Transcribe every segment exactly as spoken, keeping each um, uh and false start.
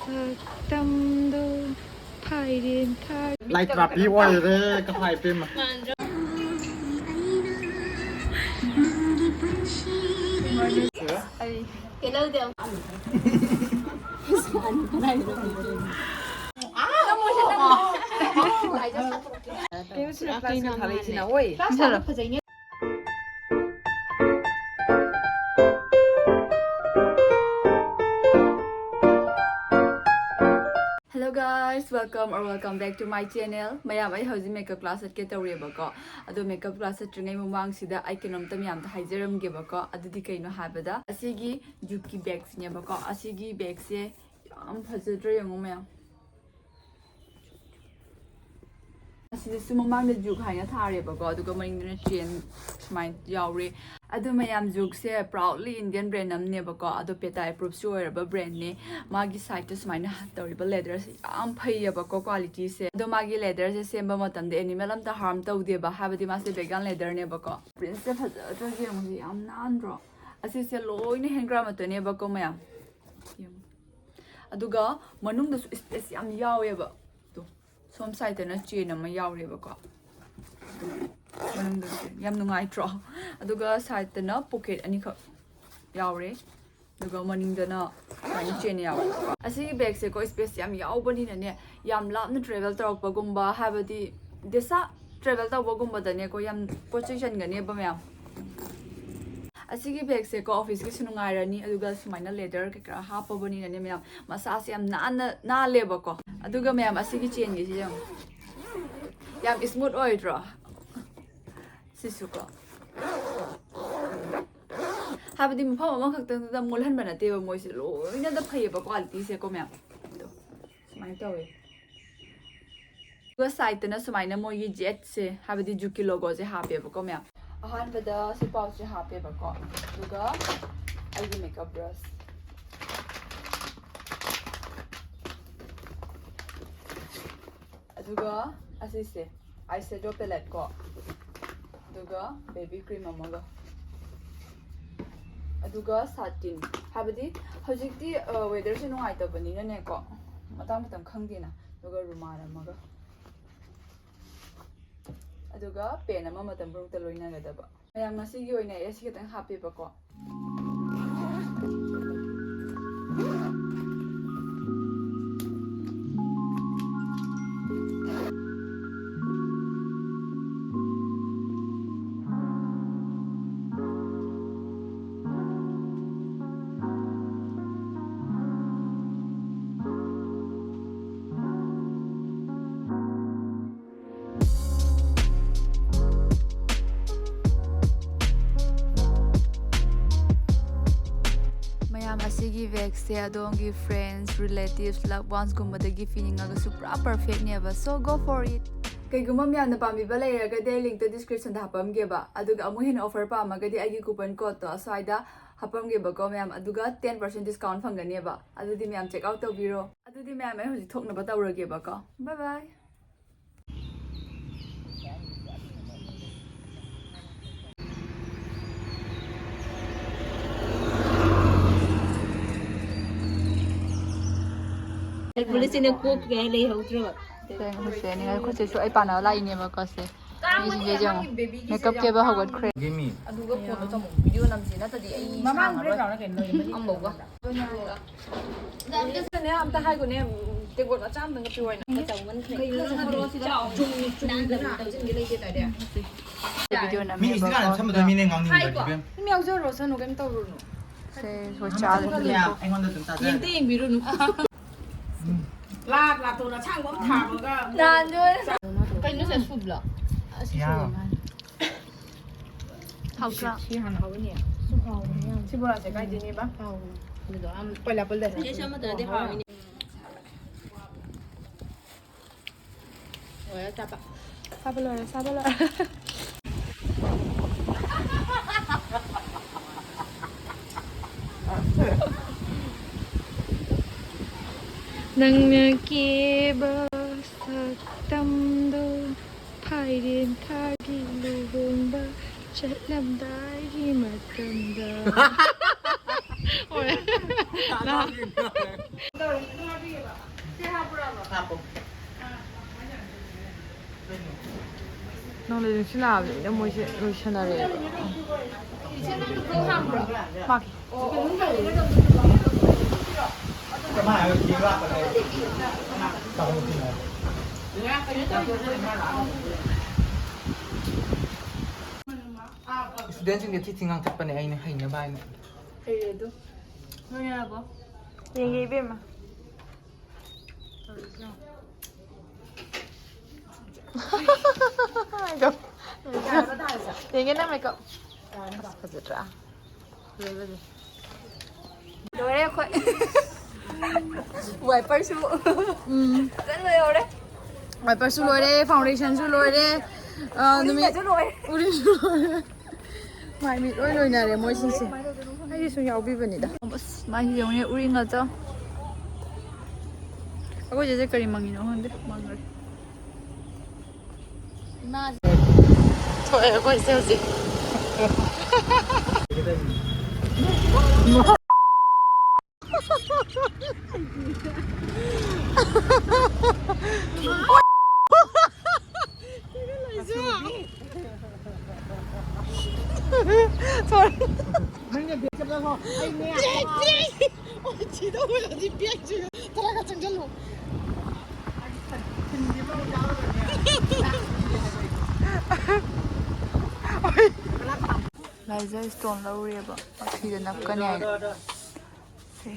ꯁꯛꯇꯝꯗꯣ ꯐꯥꯏꯔꯦꯟ ꯊꯥ ꯂꯥꯏ ꯇ꯭ꯔꯥꯄꯤ ꯑꯣꯏꯔꯦ ꯀꯊꯥꯏ ꯄꯦꯝꯃ꯫ Hello guys, welcome or welcome back to my channel. ꯃꯌꯥꯝ, ꯑꯩ ꯍꯧꯖꯤꯛ makeup class ꯆꯠꯀꯦ ꯇꯧꯔꯤꯑꯕꯀꯣ꯫ ꯑꯗꯣ makeup class ꯆꯠꯇ꯭ꯔꯤꯉꯩ ꯃꯃꯥꯡꯁꯤꯗ ꯑꯩ ꯀꯩꯅꯣꯝꯇ ꯃꯌꯥꯝꯗ ꯍꯥꯏꯖꯔꯝꯒꯦꯕꯀꯣ꯫ ꯑꯗꯨꯗꯤ ꯀꯩꯅꯣ ꯍꯥꯏꯕꯗ, ꯑꯁꯤꯒꯤ ꯖꯨꯛꯀꯤ bagꯁꯤꯅꯦꯕꯀꯣ꯫ ꯑꯁꯤꯒꯤ bagꯁꯦ ꯌꯥꯝ ꯐꯖꯗ꯭ꯔꯥ ꯌꯦꯡꯉꯣ ꯃꯌꯥꯝ꯫ ꯑꯁꯤꯗꯁꯨ ꯃꯃꯥꯡꯗ ꯖꯨꯛ ꯍꯥꯏꯅ ꯊꯥꯔꯦꯕꯀꯣ, ꯑꯗꯨꯒ ꯃꯅꯤꯡꯗꯅ chain ꯁꯨꯃꯥꯏꯅ ꯌꯥꯎꯔꯦ꯫ ꯑꯗꯨ ꯃꯌꯥꯝ, ꯖꯨꯛꯁꯦ proudly Indian brand ꯑꯃꯅꯦꯕꯀꯣ, ꯑꯗꯣ PETA approveꯁꯨ ꯑꯣꯏꯔꯕ brandꯅꯦ꯫ ꯃꯥꯒꯤ sideꯇ ꯁꯨꯃꯥꯏꯅ ꯇꯧꯔꯤꯕ leatherꯁꯦ ꯌꯥꯝ ꯐꯩꯌꯦꯕꯀꯣ qualityꯁꯦ꯫ ꯑꯗꯣ ꯃꯥꯒꯤ leatherꯁꯦ ꯁꯦꯝꯕ ꯃꯇꯝꯗ animal ꯑꯝꯇ harm ꯇꯧꯗꯦꯕ, ꯍꯥꯏꯕꯗꯤ ꯃꯥꯁꯦ vegan leatherꯅꯦꯕꯀꯣ꯫ Printꯁꯦ ꯐꯖꯗ꯭ꯔꯥ ꯌꯦꯡꯉꯨꯁꯦ, ꯌꯥꯝ ꯅꯥꯟꯗ꯭ꯔꯣ? ꯑꯁꯤꯁꯦ ꯂꯣꯏꯅ hand craftꯅꯦꯕꯀꯣ ꯃꯌꯥꯝ꯫ ꯌꯦꯡꯉꯨ꯫ ꯑꯗꯨꯒ ꯃꯅꯨꯡꯗꯁꯨ space ꯌꯥꯝ ꯌꯥꯎꯋꯦꯕ꯫ ꯇꯣ, ꯁꯣꯝ sideꯇꯅ chain ꯑꯃ ꯌꯥꯎꯔꯦꯕꯀꯣ꯫ ꯃꯅꯨꯡꯗꯁꯨ ꯌꯥꯝ ꯅꯨꯡꯉꯥꯏꯇ꯭ꯔꯣ? ꯑꯗꯨꯒ sideꯇꯅ pocket ꯑꯅꯤꯈꯛ ꯌꯥꯎꯔꯦ꯫ ꯑꯗꯨꯒ ꯃꯅꯤꯡꯗꯅ ꯁꯨꯃꯥꯏꯅ chain ꯌꯥꯎꯔꯦꯕꯀꯣ꯫ ꯑꯁꯤꯒꯤ bagꯁꯦꯀꯣ, space ꯌꯥꯝ ꯌꯥꯎꯕꯅꯤꯅꯅꯦ, ꯌꯥꯝ ꯂꯥꯞꯅ travel ꯇꯧꯔꯛꯄꯒꯨꯝꯕ, ꯍꯥꯏꯕꯗꯤ ꯗꯦꯁꯥ travel ꯇꯧꯕꯒꯨꯝꯕꯗꯅꯦꯀꯣ, ꯌꯥꯝ ꯄꯣꯠ ꯆꯩ ꯆꯟꯒꯅꯦꯕ ꯃꯌꯥꯝ꯫ ꯑꯁꯤꯒꯤ bagꯁꯦꯀꯣ, officeꯀꯤꯁꯨ ꯅꯨꯡꯉꯥꯏꯔꯅꯤ, ꯑꯗꯨꯒ ꯁꯨꯃꯥꯏꯅ leather ꯀꯩꯀꯥ ꯍꯥꯞꯄꯕꯅꯤꯅꯅꯦ ꯃꯌꯥꯝ, ꯃꯁꯥꯁꯦ ꯌꯥꯝ ꯅꯥꯟꯅ, ꯅꯥꯜꯂꯦꯕꯀꯣ꯫ ꯑꯗꯨꯒ ꯃꯌꯥꯝ, ꯑꯁꯤꯒꯤ chainꯒꯤꯁꯤ ꯌꯦꯡꯉꯣ, ꯌꯥꯝ smooth ꯑꯣꯏꯗ꯭ꯔꯣ? ꯁꯤꯁꯨꯀꯣ, ꯍꯥꯏꯕꯗꯤ ꯃꯐꯝ ꯑꯃꯈꯛꯇꯪꯗꯨꯗ ꯃꯣꯜꯍꯟꯕ ꯅꯠꯇꯦꯕ, ꯃꯣꯏꯁꯦ ꯂꯣꯏꯅꯗ ꯐꯩꯌꯦꯕ qualityꯁꯦꯀꯣ ꯃꯌꯥꯝ꯫ ꯑꯗꯣ ꯁꯨꯃꯥꯏꯅ ꯇꯧꯋꯦ꯫ ꯑꯗꯨꯒ sideꯇꯅ ꯁꯨꯃꯥꯏꯅ ꯃꯣꯏꯒꯤ Zscaler ꯁꯦ, ꯍꯥꯏꯕꯗꯤ ꯖꯨꯛꯀꯤ logo ꯁꯦ ꯍꯥꯞꯄꯦꯕꯀꯣ ꯃꯌꯥꯝ꯫ ꯑꯍꯥꯟꯕꯗ ꯁꯤ pouch ꯁꯦ ꯍꯥꯞꯄꯦꯕꯀꯣ, ꯑꯗꯨꯒ ꯑꯩꯒꯤ makeup brush, ꯑꯗꯨꯒ ꯑꯁꯤꯁꯦ eyeshadow palette ꯀꯣ, ꯑꯗꯨꯒ baby cream ꯑꯃꯒ꯫ ꯑꯗꯨꯒ ꯁꯥꯇꯤꯟ, ꯍꯥꯏꯕꯗꯤ ꯍꯧꯖꯤꯛꯇꯤ ꯋꯦꯗꯔꯁꯦ ꯅꯨꯡꯉꯥꯏꯇꯕꯅꯤꯅꯅꯦꯀꯣ, ꯃꯇꯥꯡ ꯃꯇꯝ ꯈꯪꯗꯦꯅ꯫ ꯑꯗꯨꯒ ꯔꯨꯃꯥꯜ ꯑꯃꯒ, ꯑꯗꯨꯒ ꯄꯦꯟ ꯑꯃ, ꯃꯇꯝ ꯄꯨꯝꯅꯃꯛꯇ ꯂꯣꯏꯅꯒꯗꯕ꯫ ꯃꯌꯥꯝ, ꯉꯁꯤꯒꯤ ꯑꯣꯏꯅ ꯑꯩ ꯑꯁꯤ ꯈꯛꯇꯪ ꯍꯥꯞꯄꯦꯕꯀꯣ꯫ ꯃꯌꯥꯝ, ꯑꯁꯤꯒꯤ ꯕꯦꯒꯁꯦ ꯑꯗꯣꯝꯒꯤ friends, relatives, loved ones ꯒꯨꯝꯕꯗꯒꯤ ꯄꯤꯅꯤꯡꯉꯒꯁꯨ ꯄꯨꯔꯥ perfectꯅꯦꯕ꯫ So go for it! ꯀꯩꯒꯨꯝꯕ ꯃꯌꯥꯝꯅ ꯄꯥꯝꯕꯤꯕ ꯂꯩꯔꯒꯗꯤ ꯑꯩ linkꯇ descriptionꯗ ꯍꯥꯞꯄꯝꯒꯦꯕ꯫ ꯑꯗꯨꯒ ꯑꯃꯨꯛ ꯍꯦꯟꯅ offer ꯄꯥꯝꯃꯒꯗꯤ ꯑꯩꯒꯤ coupon codeꯇꯣ ꯑꯁ꯭ꯋꯥꯏꯗ ꯍꯥꯞꯄꯝꯒꯦꯕꯀꯣ ꯃꯌꯥꯝ, ꯑꯗꯨꯒ ten percent discount ꯐꯪꯒꯅꯦꯕ꯫ ꯑꯗꯨꯗꯤ ꯃꯌꯥꯝ check out ꯇꯧꯕꯤꯔꯣ꯫ ꯑꯗꯨꯗꯤ ꯃꯌꯥꯝ, ꯑꯩ ꯍꯧꯖꯤꯛ ꯊꯣꯛꯅꯕ ꯇꯧꯔꯒꯦꯕꯀꯣ꯫ Bye bye! ꯄꯨꯂꯤꯁꯁꯤꯅ ꯀꯣꯛ ꯀꯌꯥ ꯂꯩꯍꯧꯗ꯭ꯔꯣ? ꯁꯦ, ꯉꯁꯤꯁꯦ ꯅꯤꯡꯉꯥꯏ ꯈꯨꯠꯁꯦ ꯁꯨ ꯑꯩ ꯄꯥꯟꯅꯕ ꯂꯥꯛꯏꯅꯦꯕꯀꯣ꯫ ꯁꯦ, ꯃꯤꯁꯤꯡꯁꯦ ꯌꯦꯡꯉꯣ, makeup ꯀꯦꯕ ꯍꯧꯒꯠꯈ꯭ꯔꯦ꯫ ꯑꯗꯨꯒ ꯐꯣꯟꯗꯣ ꯊꯝꯃꯣ, video ꯅꯝꯁꯦ, ꯅꯠꯇ꯭ꯔꯗꯤ ꯑꯩ ꯃꯃꯥꯡ ꯁꯥꯡꯉꯔꯣꯏ꯫ Background ꯀꯩꯅꯣ ꯂꯩꯕꯅꯤ꯫ ꯑꯃꯐꯥꯎꯕ꯫ ꯑꯗꯨꯅꯦ, ꯑꯝꯇ ꯍꯥꯏꯈꯣꯅꯦ, ꯇꯦꯡꯀꯣꯠ ꯃꯆꯥ ꯑꯝꯇꯪꯒ ꯄꯤꯌꯨ ꯍꯥꯏꯅ꯫ ꯀꯩꯅꯣ ꯆꯨꯝ-, ꯆꯨꯝꯗꯅ ꯍꯥꯞꯆꯤꯟꯒꯦ ꯂꯩꯇꯦ ꯇꯥꯏꯗꯤ꯫ Video ꯃꯤ ꯏꯁꯤꯡ ꯅꯝꯃꯦꯕꯀꯣ꯫ ꯁꯝꯕꯗ ꯃꯤꯅ ꯉꯥꯡꯅꯤꯡꯕ ꯍꯥꯏꯀꯣ꯫ ꯏꯕꯦꯝ꯫ ꯃꯤ ꯌꯥꯎꯖꯔꯣ, ꯁꯅꯨ, ꯀꯩꯝ ꯇꯧꯔꯨꯅꯨ꯫ ꯁꯦ, ꯍꯣꯏ, ꯆꯥꯗ ꯑꯩꯉꯣꯟꯗ ꯑꯗꯨꯝ ꯆꯥꯖꯔꯦ꯫ ꯌꯦꯡꯗ ꯌꯦꯡꯕꯤꯔꯨꯅꯨ꯫ ꯂꯥꯛ ꯂꯥꯛꯇꯧꯅ ꯑꯁꯥꯡꯕ ꯑꯃ ꯊꯥꯕꯒ꯫ ꯅꯍꯥꯟꯗꯣ ꯀꯩꯅꯣ ꯁꯦ, ꯁꯨꯞꯂꯣ? ꯑꯁꯤ ꯌꯥ꯫ ꯁꯨꯞꯂꯣ ꯃꯥꯜꯂꯦ꯫ ꯍꯥꯎꯇ꯭ꯔꯥ? ꯁꯤ ꯍꯥꯟꯅ ꯍꯥꯎꯕꯅꯦ꯫ ꯁꯨꯞ ꯍꯥꯎꯕꯅꯦ ꯌꯥꯝ꯫ ꯁꯤ ꯕꯣꯔꯥꯁꯦ ꯀꯥꯏꯗꯩꯅꯦꯕ? ꯍꯥꯎꯕꯅꯦ꯫ ꯑꯗꯨꯗꯣ ꯌꯥꯝ ꯄꯜꯂ ꯄꯜꯂ꯫ ꯁꯤ ꯑꯃꯗꯨꯅꯗꯤ ꯍꯥꯎꯕꯅꯦ꯫ ꯂꯣꯏꯔꯦ ꯆꯥꯕ꯫ ꯆꯥꯕ ꯂꯣꯏꯔꯦ, ꯆꯥꯕ ꯂꯣꯏꯔꯦ꯫ ꯅꯪꯅ ꯀꯦꯕ ꯁꯛꯇꯝꯗꯣ, ꯐꯥꯏꯔꯦꯟ ꯊꯥꯒꯤ ꯂꯨꯍꯣꯡꯕ ꯆꯠꯂꯝꯗꯥꯏꯒꯤ ꯃꯇꯝꯗ꯫ ꯍꯣꯏ꯫ ꯅꯪꯅ ꯅꯨꯡꯁꯤꯠ ꯂꯥꯛꯑꯕꯅꯤꯅ ꯃꯣꯏꯁꯦ ꯂꯣꯏꯁꯟꯅꯔꯦꯕ꯫ ꯃꯥꯒꯤ꯫ ꯏꯁꯇꯨꯗꯦꯟꯁꯤꯡꯁꯦ ꯊꯤ ꯊꯤ ꯉꯥꯡꯊꯠꯄꯅꯦ ꯑꯩꯅ ꯍꯩꯅꯕ ꯍꯥꯏꯅ꯫ ꯍꯩꯔꯦ ꯑꯗꯨ꯫ ꯅꯣꯏ ꯌꯥꯔꯕꯣ? ꯌꯦꯡꯒꯦ ꯏꯕꯦꯝꯃ꯫ ꯌꯦꯡꯒꯦ ꯅꯪ ꯃꯦꯀꯞ꯫ ꯑꯁ, ꯐꯖꯗ꯭ꯔꯥ? ꯐꯖꯩ, ꯐꯖꯩ꯫ ꯂꯣꯏꯔꯦ ꯑꯩꯈꯣꯏ꯫ ꯋꯥꯏꯄꯔꯁꯨ꯫ ꯎꯝ꯫ ꯐꯖꯅ ꯂꯣꯏꯍꯧꯔꯦ꯫ ꯋꯥꯏꯄꯔꯁꯨ ꯂꯣꯏꯔꯦ, ꯐꯥꯎꯟꯗꯦꯁꯟꯁꯨ ꯂꯣꯏꯔꯦ꯫ ꯑ, ꯅꯨꯃꯤꯠ ꯎꯔꯤꯡꯒꯁꯨ ꯂꯣꯏꯔꯦ꯫ ꯎꯔꯤꯡꯁꯨ ꯂꯣꯏꯔꯦ꯫ ꯃꯥꯏ ꯃꯤꯠ ꯂꯣꯏ ꯂꯣꯏꯅꯔꯦ ꯃꯣꯏꯁꯤꯡꯁꯦ꯫ ꯑꯩꯒꯤꯁꯨ ꯌꯥꯎꯕꯤꯕꯅꯤꯗ꯫ ꯑꯁ, ꯃꯥꯏꯁꯦ ꯌꯦꯡꯉꯨꯅꯦ, ꯎꯔꯤꯡ ꯉꯥꯛꯇ꯫ ꯑꯩꯈꯣꯏ ꯆꯦꯁꯦ ꯀꯔꯤ ꯃꯪꯉꯤꯅꯣ ꯈꯪꯗꯦ, ꯃꯪꯈ꯭ꯔꯦ꯫ ꯏꯃꯥꯁꯦ꯫ ꯊꯣꯛꯑꯦ ꯑꯩꯈꯣꯏꯁꯦ ꯍꯧꯖꯤꯛ꯫ Sorry. ꯅꯪꯅ ꯕꯦꯛ ꯆꯠꯂꯒ ꯑꯩꯅꯦ꯫ Bag, bag! ꯑꯣ, ꯊꯤꯗꯧꯕꯗꯤ ꯕꯦꯛꯁꯨ ꯇꯔꯥꯒ ꯆꯪꯁꯜꯂꯨ꯫ ꯂꯥꯏꯖꯔ ꯏꯁꯇꯣꯟ ꯂꯧꯔꯦꯕ꯫ ꯐꯤꯗ ꯅꯞꯀꯅꯤ ꯍꯥꯏꯅ꯫ ꯁꯦ,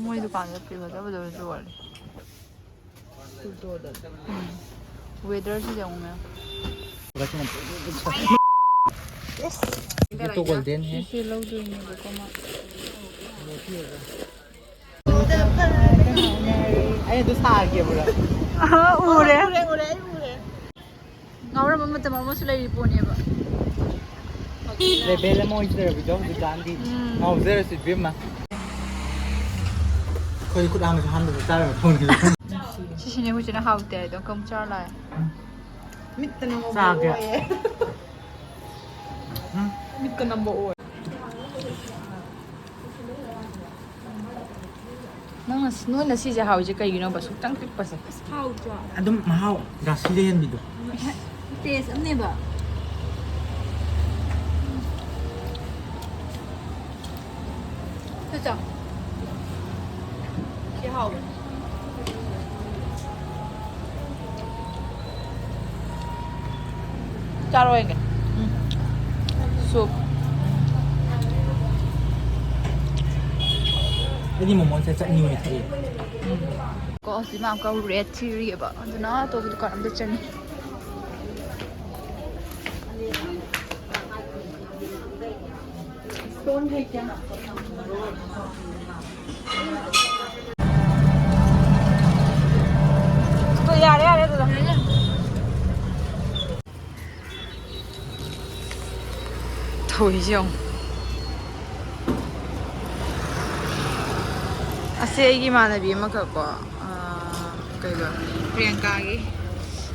ꯃꯣꯏ ꯗꯨꯀꯥꯟꯗ ꯐꯤ ꯐꯖ ꯐꯖꯕꯁꯨ ꯌꯣꯜꯂꯦ꯫ ꯎꯝ꯫ ꯋꯦꯗꯔꯁꯤꯗꯤ ꯌꯦꯡꯉꯨ ꯃꯌꯥꯝ꯫ ꯁꯤꯁꯦ ꯂꯧꯗꯣꯏꯅꯦꯕꯀꯣ ꯃꯥ꯫ ꯑꯩ ꯑꯗꯨ ꯁꯥꯒꯦꯕ꯭ꯔꯥ? ꯑꯍ, ꯎꯔꯦ꯫ ꯎꯔꯦ, ꯎꯔꯦ, ꯑꯩ ꯎꯔꯦ꯫ ꯉꯥꯎꯔꯝꯕ ꯃꯇꯝ ꯑꯃꯁꯨ ꯂꯩꯔꯤ ꯄꯣꯠꯅꯦꯕ꯫ ꯂꯦꯚꯦꯜ ꯑꯃ ꯑꯣꯏꯖꯔꯕꯤꯗꯣ ꯍꯧꯖꯤꯛꯀꯥꯟꯗꯤ꯫ ꯎꯝ꯫ ꯉꯥꯎꯖꯔꯁꯨ ꯏꯕꯦꯝꯃ꯫ ꯑꯩꯈꯣꯏꯗꯤ ꯈꯨꯠ ꯍꯥꯝꯕꯁꯨ ꯍꯥꯝꯗꯕ ꯆꯥꯔꯒ ꯊꯣꯡꯉꯤ꯫ ꯁꯤꯁꯤꯅꯦ ꯍꯧꯖꯤꯛꯅ ꯍꯥꯎꯇꯦ ꯍꯥꯏꯗꯣ, ꯀꯝ ꯆꯥꯔ ꯂꯥꯛꯑꯦ꯫ ꯃꯤꯠꯇꯅ ꯉꯧꯕ ꯆꯥꯒꯦ꯫ ꯑꯣꯏꯌꯦ꯫ ꯃꯤꯠꯀ ꯅꯝꯕ ꯑꯣꯏ꯫ ꯅꯪꯅ ꯁꯤ-, ꯅꯣꯏꯅ ꯁꯤꯁꯦ ꯍꯥꯎꯔꯤꯁꯦ ꯀꯩꯒꯤꯅꯣꯕ? ꯁꯨꯛꯇꯪ ꯄꯤꯛꯄꯁꯦ꯫ ꯍꯥꯎꯗ꯭ꯔꯣ? ꯑꯗꯨꯝ ꯃꯍꯥꯎ ꯔꯥꯁꯤꯗ ꯍꯦꯟꯕꯤꯗꯣ꯫ ꯇꯦꯁ ꯑꯃꯅꯦꯕ꯫ ꯆꯠꯆꯥ꯫ ꯁꯤ ꯍꯥꯎꯕꯅꯦ꯫ ꯆꯥꯔꯣꯏꯒꯦ꯫ ꯁꯨꯞ꯫ ꯑꯩꯗꯤ ꯃꯣꯃꯣꯁꯦ ꯆꯠꯅꯤ ꯑꯣꯏꯅ ꯊꯛꯏ꯫ ꯀꯣ ꯍꯧꯖꯤꯛ ꯃꯥ ꯑꯃꯨꯛꯀ ꯔꯦꯠ ꯊꯤꯔꯤꯑꯕ, ꯑꯗꯨꯅ ꯑꯇꯣꯞꯄ ꯗꯨꯀꯥꯟ ꯑꯝꯗ ꯆꯪꯉꯤ꯫ ꯌꯥꯔꯦ, ꯌꯥꯔꯦ, ꯑꯗꯨꯗ꯫ ꯊꯧꯔꯤꯁꯦ ꯌꯦꯡꯉꯣ꯫ ꯑꯁꯦ ꯑꯩꯒꯤ ꯏꯃꯥꯟꯅꯕꯤ ꯑꯃꯈꯛꯀꯣ, ꯑꯥ, ꯀꯩꯕ, ꯄ꯭ꯔꯤꯌꯥꯡꯀꯥꯒꯤ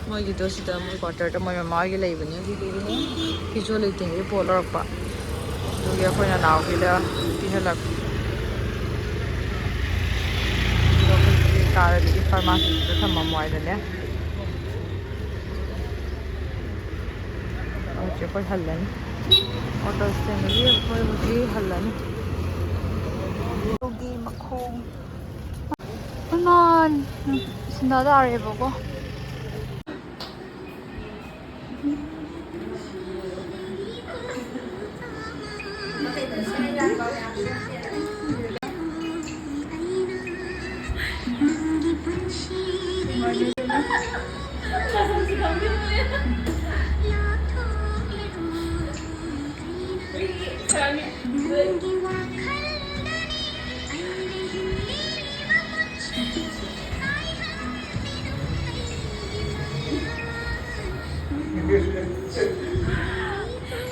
ꯃꯣꯏꯒꯤꯗꯣ ꯁꯤꯗ ꯃꯣꯏ ꯀ꯭ꯋꯥꯇꯔꯗ ꯃꯣꯏ ꯃꯃꯥ ꯍꯣꯏꯒꯤ ꯂꯩꯕꯅꯦ꯫ ꯑꯗꯨꯗꯨꯒꯤꯅꯦ ꯐꯤꯖꯣ ꯂꯩꯇꯦꯡꯒꯤ ꯄꯣꯠ ꯂꯧꯔꯛꯄ꯫ ꯑꯗꯨꯒꯤ ꯑꯩꯈꯣꯏ ꯅꯅꯥꯎꯒꯤꯗ ꯄꯤꯍꯜꯂꯛꯄ꯫ ꯑꯗꯨꯒ ꯑꯩꯈꯣꯏ ꯀꯥꯔꯗꯤ ꯐꯥꯔꯃꯥꯁꯤꯗ ꯊꯝꯃꯝꯃꯣ ꯍꯥꯏꯗꯅꯦ꯫ ꯍꯧꯖꯤꯛ ꯑꯩꯈꯣꯏ ꯍꯜꯂꯅꯤ꯫ ꯑꯣꯇꯣ ꯁ꯭ꯇꯦꯟꯗꯒꯤ ꯑꯩꯈꯣꯏ ꯍꯧꯖꯤꯛ ꯍꯜꯂꯅꯤ꯫ ꯑꯗꯨꯒꯤ ꯃꯈꯣꯡ ꯅꯍꯥꯟ ꯁꯤꯟꯗ ꯇꯥꯔꯦꯕꯀꯣ꯫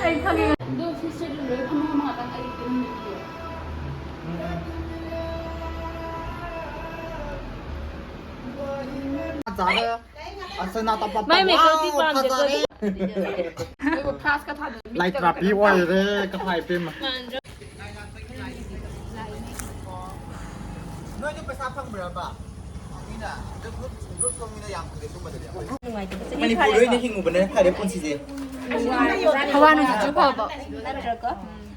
ꯑꯩ ꯈꯪꯉꯦ꯫ ꯑꯗꯣ ꯁꯤꯁꯇꯔꯗꯨ ꯂꯣꯏ ꯐꯝꯃꯒ ꯉꯥꯛꯇꯪ ꯑꯩ ꯇꯨꯝꯃꯤꯒꯦ꯫ ꯃꯥꯏ ꯃꯦꯀꯞꯇꯤ ꯄꯥꯝꯗꯦꯀꯣ, ꯑꯗꯨ ꯀ꯭ꯂꯥꯁꯀ ꯊꯥꯗꯣꯏ ꯃꯤ ꯂꯥꯏ ꯀꯥꯞꯄꯤ ꯑꯣꯏꯔꯦ, ꯀꯊꯥꯏ ꯄꯦꯝꯃ꯫ ꯅꯣꯏꯗꯤ ꯄꯩꯁꯥ ꯐꯪꯕ꯭ꯔꯕ? ꯃꯤꯅ ꯒ꯭ꯔꯨꯞ, ꯒ꯭ꯔꯨꯞ ꯇꯧꯃꯤꯟꯅ ꯌꯥꯝ ꯐꯔꯦ ꯑꯗꯨꯝꯕꯗꯗꯤ꯫ ꯃꯅꯤꯄꯨꯔꯗ ꯑꯣꯏꯅ ꯍꯤꯡꯉꯨꯕꯅ ꯐꯔꯦ ꯄꯨꯟꯁꯤꯁꯦ꯫ ꯍꯋꯥ ꯅꯨꯡꯁꯤꯠꯁꯨ ꯐꯕ꯫ ꯅꯠꯇ꯭ꯔꯒ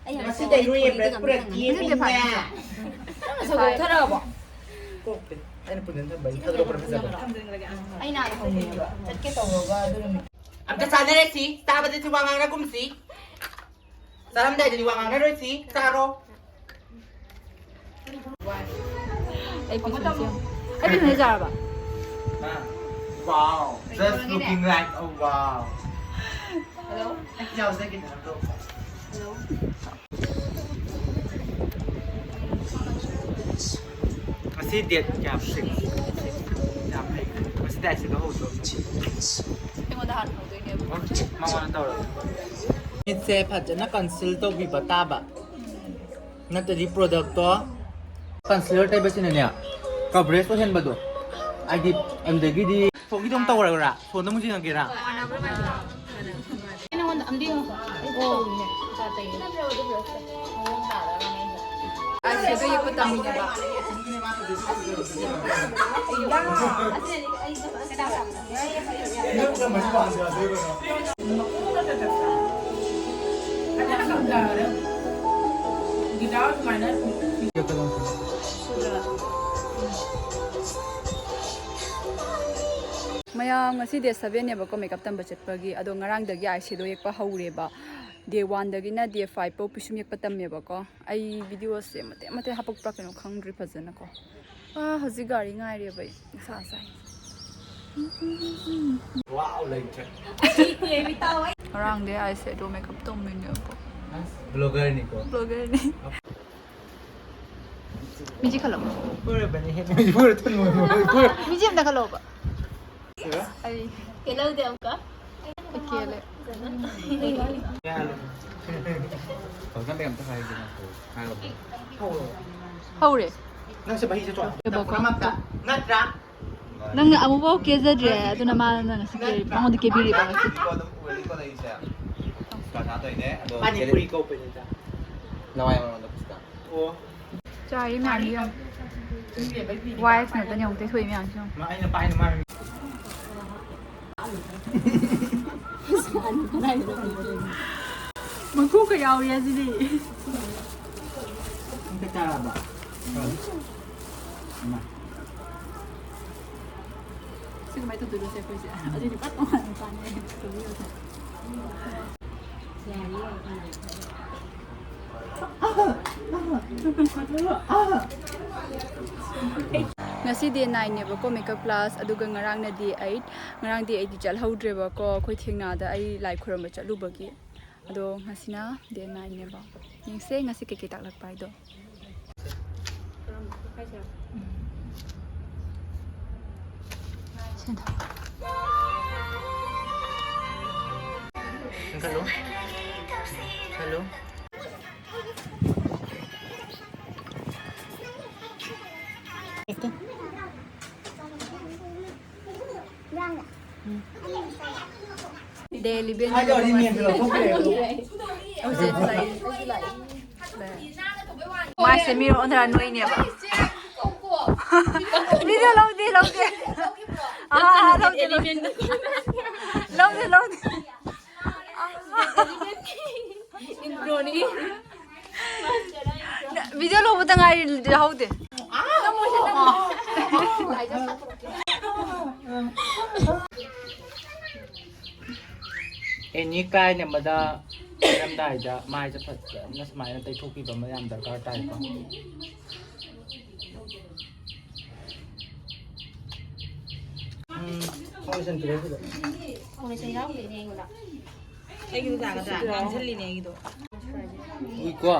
ꯑꯩ ꯉꯁꯤꯗꯩ ꯅꯣꯏ ꯌꯦꯡꯕ꯭ꯔꯥ? ꯄꯨꯔꯛꯀꯦ꯫ ꯅꯠꯇꯦ, ꯐꯥꯏꯚ꯫ ꯅꯪ ꯉꯁꯥꯏ ꯂꯧꯊꯔꯛꯑꯕꯣ? ꯀꯣꯛꯇꯦ꯫ ꯑꯩꯅ ꯄꯨꯟꯅ ꯊꯝꯕ, ꯑꯩ ꯊꯥꯗꯣꯔꯛꯄꯅ ꯐꯖꯕ꯫ ꯑꯩꯅ ꯑꯥꯗ ꯆꯠꯀꯦ ꯇꯧꯔꯒ ꯑꯗꯨ ꯅꯨꯃꯤꯠ ꯑꯝꯇ ꯆꯥꯅꯔꯁꯤ꯫ ꯆꯥꯕꯗꯗꯤ ꯋꯥ ꯉꯥꯡꯅꯒꯨꯝꯁꯤ꯫ ꯆꯥꯔꯝꯗꯥꯏꯗꯗꯤ ꯋꯥ ꯉꯥꯡꯅꯔꯣꯏꯁꯤ꯫ ꯆꯥꯔꯣ꯫ ꯑꯩ ꯄꯤꯁꯨꯝꯁꯦ ꯌꯦꯡꯉꯣ꯫ ꯑꯩ ꯄꯤꯁꯨꯝꯁꯦ ꯌꯥꯔꯕ? Wow, just looking like a wow. Hello? ꯑꯩ ꯌꯥꯎꯖꯒꯦ, ꯅꯪꯗꯣ꯫ Hello? ꯉꯁꯤ date ꯀꯌꯥ? Six꯫ ꯌꯥꯝ ꯐꯩ꯫ ꯉꯁꯤ date six ꯍꯧꯗ꯭ꯔꯣ? ꯑꯩꯉꯣꯟꯗ ꯍꯥꯟꯅ ꯍꯧꯗꯣꯏꯅꯦꯕ꯫ ꯃꯉꯣꯟꯗ ꯇꯧꯔꯒ꯫ ꯃꯤꯠꯁꯦ ꯐꯖꯅ conceal ꯇꯧꯕꯤꯕ ꯇꯥꯕ꯫ ꯅꯠꯇ꯭ꯔꯗꯤ productꯇꯣ concealer ꯇꯩꯕꯁꯤꯅꯅꯦ, coverage ꯑꯣꯏꯍꯟꯕꯗꯣ꯫ ꯍꯥꯏꯗꯤ, ꯑꯗꯨꯗꯒꯤꯗꯤ ꯁꯣꯝꯒꯤꯗꯣ ꯑꯃꯨꯛ ꯇꯧꯔꯒꯔꯥ? ꯐꯣꯟꯗ ꯑꯃꯨꯛ ꯌꯦꯡꯉꯒꯦꯔꯥ? ꯑꯩ ꯅꯉꯣꯟꯗ ꯑꯝꯗꯤ ꯌꯦꯡꯉꯣ꯫ ꯑꯩ ꯇꯧꯔꯤꯅꯦ꯫ ꯑꯁ, ꯑꯗꯨ ꯌꯦꯛꯄ ꯇꯝꯃꯤꯅꯦꯕ꯫ ꯃꯌꯥꯝ, ꯉꯁꯤ day sevenꯅꯦꯕꯀꯣ makeup ꯇꯝꯕ ꯆꯠꯄꯒꯤ꯫ ꯑꯗꯣ ꯉꯔꯥꯡꯗꯒꯤ eyeshadow ꯌꯦꯛꯄ ꯍꯧꯔꯦꯕ꯫ Day oneꯗꯒꯤꯅ day five ꯐꯥꯎ ꯄꯤꯁꯨꯝ ꯌꯦꯛꯄ ꯇꯝꯃꯦꯕꯀꯣ꯫ ꯑꯩ videoꯁꯦ ꯃꯇꯦꯛ ꯃꯇꯦꯛ ꯍꯥꯄꯛꯄ꯭ꯔꯥ ꯀꯩꯅꯣ ꯈꯪꯗ꯭ꯔꯤ ꯐꯖꯅꯀꯣ꯫ ꯑꯥ, ꯍꯧꯖꯤꯛ ꯒꯥꯔꯤ ꯉꯥꯏꯔꯦꯕ ꯑꯩ꯫ ꯏꯁꯥ ꯁꯥꯏ꯫ Wow, ꯂꯩꯇ꯭ꯔꯦ꯫ ꯉꯔꯥꯡꯗꯤ eyeshadow makeup ꯇꯧꯃꯤꯟꯅꯕ꯫ Bloggerꯅꯤꯀꯣ꯫ Bloggerꯅꯤ꯫ ꯃꯤꯁꯤ ꯈꯜꯂꯣ꯫ ꯀꯣꯏꯔꯕꯅꯤ ꯍꯦ꯫ ꯃꯤꯁꯤ ꯀꯣꯏꯔ ꯊꯨꯡ ꯃꯣꯏ ꯀꯣꯏꯔ꯫ ꯃꯤꯁꯤ ꯑꯝꯇ ꯈꯜꯂꯣꯕ꯫ ꯑꯩ ꯀꯦꯜꯍꯧꯗꯦ ꯑꯃꯨꯛꯀ꯫ ꯑꯩ ꯀꯦꯜꯂꯦ꯫ ꯍꯧꯖꯤꯛꯀꯥꯟꯗꯤ ꯑꯝꯇ ꯍꯥꯏꯒꯦ ꯅꯪ꯫ ꯍꯥꯏꯔꯣ꯫ ꯍꯧꯔꯦ꯫ ꯅꯪꯁꯦ ꯃꯍꯤ ꯆꯠꯇ꯭ꯔꯣ? ꯌꯥꯕꯀꯣ꯫ ꯅꯠꯇ꯭ꯔꯥ? ꯅꯪꯅ ꯑꯃꯨꯛꯐꯥꯎ ꯀꯦꯖꯗ꯭ꯔꯤ ꯍꯥꯏ, ꯑꯗꯨꯅ ꯃꯥꯅ ꯉꯁꯤ ꯀꯦꯔꯤꯕ, ꯃꯉꯣꯟꯗ ꯀꯦꯕꯤꯔꯤꯕ ꯉꯁꯤ꯫ ꯀꯥ ꯁꯥ ꯇꯧꯔꯤꯅꯦ, ꯑꯗꯣ ꯄꯥꯅꯤ ꯄꯨꯔꯤ ꯀꯧꯕꯅꯤꯗ꯫ ꯂꯋꯥꯏ ꯃꯔꯣꯟꯗ ꯄꯨꯁꯀꯥ꯫ ꯑꯣ꯫ ꯆꯥꯔꯤ ꯃꯌꯥꯝꯁꯤ ꯌꯦꯡꯉꯨ꯫ ꯋꯥꯏꯐ ꯉꯥꯛꯇꯅꯦ ꯌꯦꯡꯉꯨ ꯇꯩꯊꯣꯛꯏ ꯃꯌꯥꯝꯁꯤ ꯌꯦꯡꯉꯨ꯫ ꯃꯥ ꯑꯩꯅ ꯄꯥꯏꯅ ꯃꯥ꯫ ꯃꯀꯣꯛꯀ ꯌꯥꯎꯔꯤ ꯑꯁꯤꯗꯤ꯫ ꯑꯝꯇ ꯆꯥꯔꯕ? ꯁꯤ ꯀꯃꯥꯏꯅ ꯇꯧꯗꯣꯏꯅꯣ ꯁꯦ ꯑꯩꯈꯣꯏꯁꯦ? ꯑꯗꯨꯗꯤ ꯄꯨꯔꯥ ꯇꯣꯉꯥꯟꯅ ꯆꯥꯅꯤꯡꯉꯥꯏ ꯇꯧꯕꯤꯔꯣ꯫ ꯉꯁꯤ ꯗꯦ ꯅꯥꯏꯟꯅꯦꯕꯀꯣ ꯃꯦꯀꯞ ꯀ꯭ꯂꯥꯁ, ꯑꯗꯨꯒ ꯉꯔꯥꯡꯅ ꯗꯦ ꯑꯩꯠ꯫ ꯉꯔꯥꯡ ꯗꯦ ꯑꯩꯠꯇꯤ ꯆꯠꯍꯧꯗ꯭ꯔꯦꯕꯀꯣ, ꯑꯩꯈꯣꯏ ꯊꯦꯡꯅꯗ ꯑꯩ ꯂꯥꯏ ꯈꯨꯔꯨꯝꯕ ꯆꯠꯂꯨꯕꯒꯤ꯫ ꯑꯗꯣ ꯉꯁꯤꯅ ꯗꯦ ꯅꯥꯏꯟꯅꯦꯕ꯫ ꯌꯦꯡꯁꯦ ꯉꯁꯤ ꯀꯩꯀꯩ ꯇꯥꯛꯂꯛꯄ ꯍꯥꯏꯗꯣ꯫ ꯁꯤꯗ꯫ ꯈꯜꯂꯣ꯫ ꯈꯜꯂꯣ꯫ ꯗꯦ ꯏꯂꯤꯚꯦꯟ ꯍꯧꯖꯤꯛ ꯂꯥꯛꯏ꯫ ꯃꯥꯁꯦ ꯃꯤꯔꯣ ꯑꯣꯟꯊꯔ ꯅꯣꯏꯅꯦꯕ꯫ ꯚꯤꯗꯤꯑꯣ ꯂꯧꯗꯦ, ꯂꯧꯗꯦ꯫ ꯑꯥ, ꯑꯥ, ꯂꯧꯗꯦ, ꯂꯧꯗꯦ꯫ ꯂꯧꯗꯦ, ꯂꯧꯗꯦ꯫ ꯚꯤꯗꯤꯑꯣ ꯂꯧꯕꯗ ꯉꯥꯏꯔꯤ, ꯂꯧꯍꯧꯗꯦ꯫ ꯑꯦꯅꯤ ꯀꯥꯏꯟ ꯑꯃꯗ ꯂꯩꯔꯝꯗꯥꯏꯗ ꯃꯥꯏꯁꯦ ꯐꯖꯅ ꯁꯨꯃꯥꯏꯅ ꯇꯩꯊꯣꯛꯄꯤꯕ ꯑꯃ ꯌꯥꯝ ꯗꯔꯀꯥꯔ ꯇꯥꯏꯀꯣ꯫ ꯎꯝ, foundation ꯄꯤꯔꯛꯑꯣ ꯁꯤꯗ꯫ Foundation ꯌꯥꯎꯗꯦꯅꯦ ꯑꯩꯉꯣꯟꯗ꯫ ꯑꯩꯒꯤꯗꯤ ꯌꯥꯒꯗ꯭ꯔꯥ? ꯉꯥꯡꯁꯤꯜꯂꯤꯅꯦ ꯑꯩꯒꯤꯗꯣ꯫ ꯎꯏꯀꯣ꯫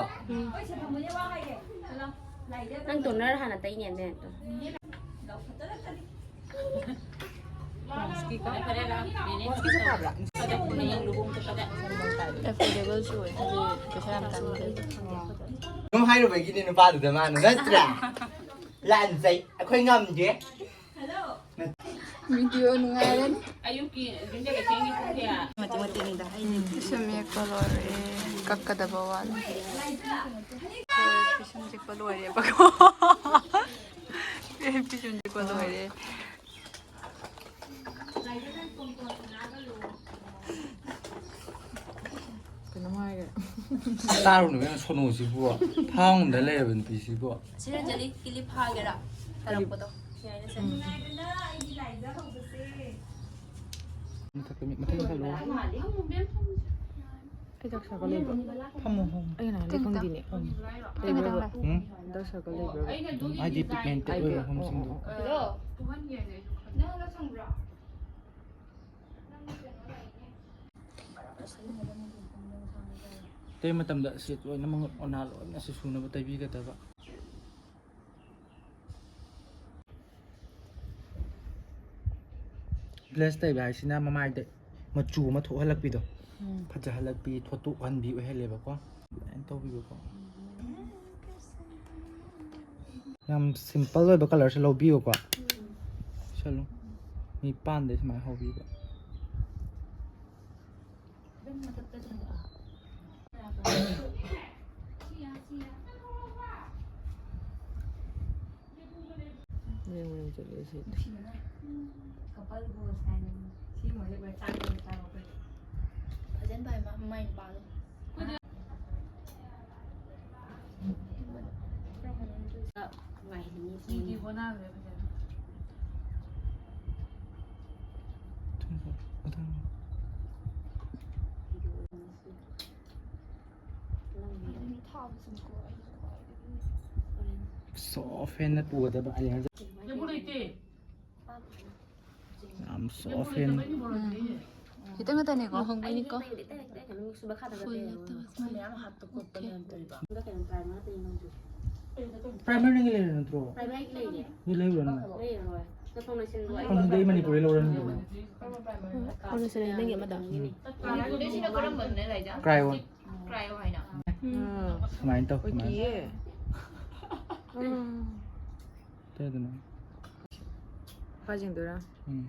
ꯅꯪ toner ꯍꯥꯟꯅ ꯇꯩꯅꯦ ꯃꯦꯝꯇꯣ꯫ Affordableꯁꯨ ꯑꯣꯏ, ꯍꯥꯏꯗꯤ ꯄꯩꯁꯥ ꯌꯥꯝ ꯇꯥꯡꯗꯦ꯫ ꯑꯗꯨꯝ ꯍꯥꯏꯔꯨꯕꯒꯤꯅꯦ ꯅꯨꯄꯥꯗꯨꯗ ꯃꯥꯅ, ꯅꯠꯇ꯭ꯔꯥ? ꯂꯥꯟꯖꯩ, ꯑꯩꯈꯣꯏ ꯉꯝꯗꯦ꯫ ꯚꯤꯗꯤꯑꯣ ꯅꯨꯡꯉꯥꯏꯔꯅꯤ꯫ ꯑꯌꯨꯛꯀꯤ ꯌꯨꯝꯖ ꯀꯩꯊꯦꯜꯒꯤ ꯄꯨꯡ ꯀꯌꯥ? ꯃꯇꯦꯛ ꯃꯇꯦꯛꯅꯤꯗ꯫ ꯄꯤꯁꯨꯝ ꯌꯦꯛꯄ ꯂꯣꯏꯔꯦ꯫ ꯀꯛꯀꯗꯕ ꯋꯥꯠꯂꯤ꯫ ꯄꯤꯁꯨꯝ ꯌꯦꯛꯄ ꯂꯣꯏꯔꯦꯕꯀꯣ꯫ ꯄꯤꯁꯨꯝ ꯌꯦꯛꯄ ꯂꯣꯏꯔꯦ꯫ ꯀꯩꯅꯣꯝ ꯍꯥꯏꯒꯦ꯫ ꯇꯥꯔꯨꯅꯨ ꯏꯕꯦꯝꯃ, ꯁꯣꯅꯣꯁꯤꯕꯨ꯫ ꯐꯥꯎꯟꯗ ꯂꯩꯔꯕ ꯅꯨꯄꯤꯁꯤꯕꯨ꯫ ꯁꯤꯔꯟꯖꯂꯤ ꯀꯤꯂꯤꯞ ꯐꯥꯒꯦꯔꯥ? ꯇꯜꯂꯛꯄꯗꯣ꯫ ꯌꯥꯏꯅꯦ ꯁꯦ꯫ ꯃꯊꯛꯇ ꯃꯤ-, ꯃꯊꯛ ꯃꯊꯛ ꯂꯣ꯫ ꯑꯩ ꯗꯥꯛ ꯁꯥꯔꯀꯜ ꯂꯩꯕ꯭ꯔꯣ? ꯐꯝꯃꯣ ꯐꯝꯃꯣ꯫ ꯑꯩ ꯅꯍꯥꯟꯗꯤ ꯈꯪꯗꯦꯅꯦ꯫ ꯂꯩꯕ꯭ꯔꯕ? ꯎꯝ? ꯗꯥꯛ ꯁꯥꯔꯀꯜ ꯂꯩꯕ꯭ꯔꯕ? ꯍꯥꯏꯗꯤ ꯄꯤꯒꯃꯦꯟꯇꯦꯠ ꯑꯣꯏꯕ ꯃꯐꯝꯁꯤꯡꯗꯣ꯫ ꯍꯜꯂꯣ꯫ ꯑꯇꯩ ꯃꯇꯝꯗ ꯁꯤ ꯂꯣꯏꯅꯃꯛ ꯑꯣꯅꯥ ꯂꯣꯏꯅ ꯁꯤ ꯁꯨꯅꯕ ꯇꯩꯕꯤꯒꯗꯕ꯫ ꯕ꯭ꯂꯁ ꯇꯩꯕ ꯍꯥꯏꯁꯤꯅ ꯃꯃꯥꯏꯗ ꯃꯆꯨ ꯑꯃ ꯊꯣꯛꯍꯜꯂꯛꯄꯤꯗꯣ, ꯐꯖꯍꯜꯂꯛꯄꯤ, ꯊꯣꯠꯇꯣꯛꯍꯟꯕꯤ ꯑꯣꯏꯍꯜꯂꯦꯕꯀꯣ꯫ ꯑꯗꯨꯃꯥꯏꯅ ꯇꯧꯕꯤꯕꯀꯣ꯫ ꯌꯥꯝ ꯁꯤꯝꯄꯜ ꯑꯣꯏꯕ ꯀꯂꯔꯁꯦ ꯂꯧꯕꯤꯌꯨꯀꯣ꯫ ꯁꯦ ꯂꯧ꯫ ꯃꯤ ꯄꯥꯟꯗꯩ ꯁꯨꯃꯥꯏꯅ ꯍꯧꯕꯤꯕ꯫ ꯌꯦꯡꯉꯨ, ꯌꯦꯡꯉꯨ, ꯆꯠꯂꯦ ꯁꯤ꯫ ꯐꯖꯅ ꯄꯥꯏ ꯃꯥ, ꯃꯥꯏ ꯅꯨꯄꯥꯗꯣ꯫ ꯁꯣꯐ ꯍꯦꯟꯅ ꯄꯨꯒꯗꯕ ꯑꯥꯏꯂꯥꯏꯅꯔꯁꯦ꯫ ꯌꯥꯝ ꯁꯣꯐ ꯍꯦꯟꯅ꯫ ꯈꯤꯇꯪ ꯈꯛꯇꯅꯦꯀꯣ꯫ ꯂꯨꯍꯣꯡꯕꯩꯅꯤꯀꯣ꯫ ꯄ꯭ꯔꯥꯏꯃꯔ ꯅꯪꯒꯤ ꯂꯩꯔ ꯅꯠꯇ꯭ꯔꯣ? ꯅꯣꯏ ꯂꯩꯔꯨꯔꯅꯨ꯫ ꯈꯪꯗꯦ, ꯑꯩ ꯃꯅꯤꯄꯨꯔꯗꯩ ꯂꯧꯔꯅꯤ ꯀꯩꯅꯣ꯫ ꯐꯥꯎꯟꯗꯦꯁꯟ ꯅꯪꯒꯤ ꯑꯃꯗ꯫ ꯎꯝ꯫ ꯀ꯭ꯔꯥꯏ ꯑꯣꯟ꯫ ꯁꯨꯃꯥꯏꯅ ꯇꯧ꯫ ꯍꯣꯏ, ꯁꯨꯃꯥꯏꯅ꯫ ꯀꯤꯌꯦ꯫ ꯇꯧꯗꯅ꯫ ꯄꯥꯁꯤꯡꯗꯨꯔꯥ? ꯎꯝ,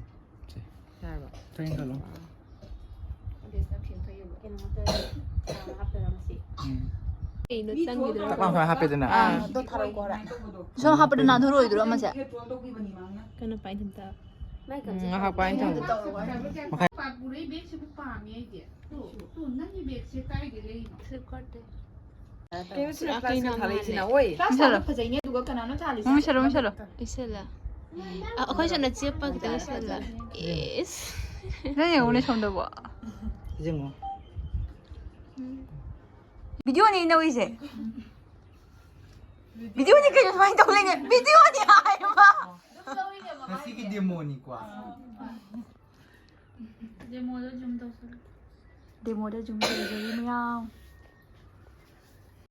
ꯁꯦ꯫ ꯌꯥꯔꯕ? ꯈꯔ ꯍꯦꯟꯒꯠꯂꯣ꯫ ꯑꯗꯩꯁꯤꯗ ꯐꯦꯟ ꯊꯣꯛꯏꯕ꯫ ꯀꯩꯅꯣ ꯍꯥꯞꯇꯣꯏꯔꯥ ꯉꯁꯤ? ꯎꯝ꯫ ꯀꯩꯅꯣ ꯆꯪꯈꯤꯗꯣꯏꯔꯣ? ꯇꯛ ꯂꯥꯎꯅ ꯁꯨꯃꯥꯏꯅ ꯍꯥꯞꯄꯦꯗꯅ꯫ ꯑꯥ, ꯑꯗꯣ ꯊꯥꯔꯛꯑꯣ ꯈꯔ꯫ ꯁꯣꯝ ꯍꯥꯞꯄꯗ ꯅꯥꯟꯊꯣꯔꯛꯑꯣꯏꯗ꯭ꯔꯣ ꯑꯃꯁꯦ? ꯀꯩꯅꯣ ꯄꯥꯏꯟ ꯊꯝꯇ꯫ ꯎꯝ, ꯉꯥꯏꯍꯥꯛ ꯄꯥꯏꯟ ꯊꯝꯃꯣ꯫ ꯄꯨꯔꯩ ꯕꯦꯒꯁꯤꯕꯨ ꯄꯥꯝꯃꯤ ꯑꯩꯗꯤ꯫ ꯇꯨ, ꯇꯨ, ꯅꯪꯒꯤ ꯕꯦꯒꯁꯦ ꯀꯥꯏꯗ ꯂꯩꯔꯤꯅꯣ? ꯀꯩꯅꯣ ꯁꯤꯅ ꯄ꯭ꯂꯥꯁꯇꯤꯛ ꯊꯥꯔꯛꯏꯁꯤꯅ? ꯑꯣꯏ꯫ ꯄ꯭ꯂꯥꯁꯇꯤꯛ ꯐꯖꯩꯅꯦ ꯑꯗꯨꯒ ꯀꯅꯥꯅꯣ ꯊꯥꯜꯂꯤꯁꯦ? ꯃꯨꯁꯜꯂꯣ, ꯃꯨꯁꯜꯂꯣ꯫ ꯏꯁꯜꯂ꯫ ꯑ, ꯑꯩꯈꯣꯏ ꯁꯣꯝꯗ ꯆꯦꯞꯄ ꯈꯤꯇꯪ ꯏꯁꯜꯂ꯫ ꯏꯁ꯫ ꯅꯪ ꯌꯦꯡꯉꯨꯅꯦ ꯁꯣꯝꯗꯕꯣ꯫ ꯌꯦꯡꯉꯣ꯫ ꯚꯤꯗꯤꯑꯣꯅꯦ ꯅꯧꯔꯤꯁꯦ꯫ ꯚꯤꯗꯤꯑꯣꯅꯤ ꯀꯩꯅꯣ ꯁꯨꯃꯥꯏꯅ ꯇꯧ ꯂꯩꯅꯦ꯫ ꯚꯤꯗꯤꯑꯣꯅꯤ ꯍꯥꯏꯕ꯫ ꯉꯁꯤꯒꯤ ꯗꯦꯃꯣꯅꯤꯀꯣ꯫ ꯗꯦꯃꯣꯗꯣ ꯖꯨꯝ ꯇꯧꯁꯜꯂꯣ꯫ ꯗꯦꯃꯣꯗ ꯖꯨꯝ ꯇꯧꯖꯔꯤ ꯃꯌꯥꯝ꯫